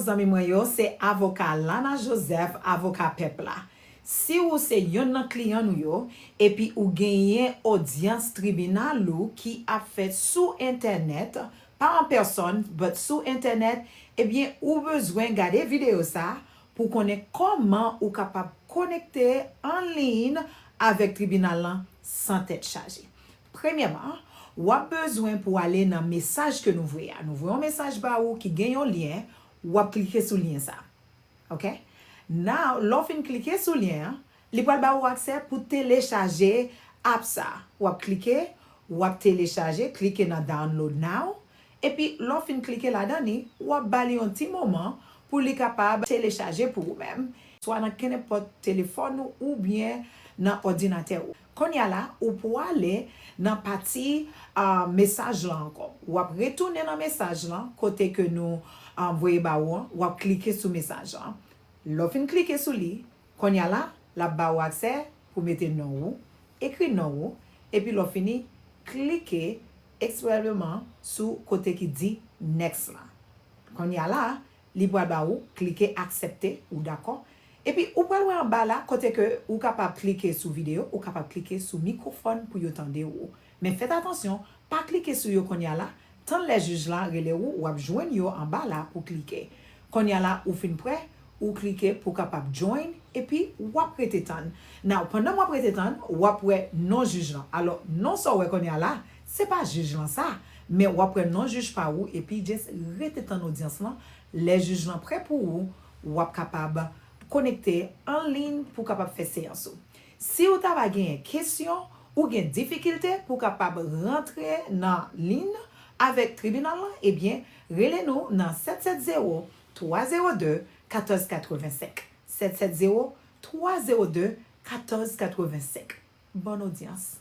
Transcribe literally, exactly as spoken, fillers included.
Zanmi mwen yo, se avoka Lana Joseph, avoka pèp la. Si ou se yonn nan kliyan nou yo, epi ou genyen odyans tribinal ou ki ap fèt sou entènèt, pa an pèsòn, but sou entènèt, ebyen, ou bezwen gade videyo sa pou konnen kòman ou kapab konekte an liy avèk tribinal lan san tèt chaje. Premyèman, w ap bezwen pou ale nan mesaj ke nou voye a. Nou voye yon mesaj ba ou ki gen yon lyen, w ap klike sou lyen sa. Ok? Now, lè w fin klike sou lyen an, li pral ba ou aksè pou telechaje app sa. W ap klike, w ap telechaje, klike nan download now. Epi, lè w fin klike ladan li, w ap ba li yon ti moman pou li kapab telechaje pou ou menm, swa nan kenenpòt telefòn ou oubyen nan òdinatè ou. Kounye a la, ou pwale nan pati, ah, mesaj lan ankò. W ap retounen nan mesaj lan, kote ke nou, ah, voye ba ou an, w ap klike sou mesaj lan. Lè w fin klike sou li, kounye a la, l ap ba ou aksè pou mete non ou, ekri non ou, epi lè w fini, klike ekspresman sou kote ki di next lan. Kounye a la, li pral ba ou, klike aksepte, ou dakò. Epi ou pral wè anba la, kote ke ou kapab klike sou videyo, ou kapab klike sou mikwofòn pou yo tande ou. Men fèt atansyon, pa klike sou yo kounye a la, tann lè jij lan rele ou, w ap jwenn yo anba la pou klike. Kounye a la, ou fin prè, ou klike pou kapab join, epi w ap rete tann. Now, pandan w ap rete tann, w ap wè non jij lan. Alò, non sa w wè kounye a la, se pa jij lan sa, men w ap wè non jij pa ou, epi just rete tann odyans lan. Lè jij lan prè pou ou, w ap kapab konekte an liy pou kapab fè seyans ou. Si ou ta va genyen kesyon, ou gen difikilte pou kapab rantre nan liy avèk tribinal lan, ebyen, rele nou nan sèt sèt zewo, twa zewo de, katòz katrevensenk. Sèt sèt zewo, twa zewo de, katòz katrevensenk. Bòn odyans.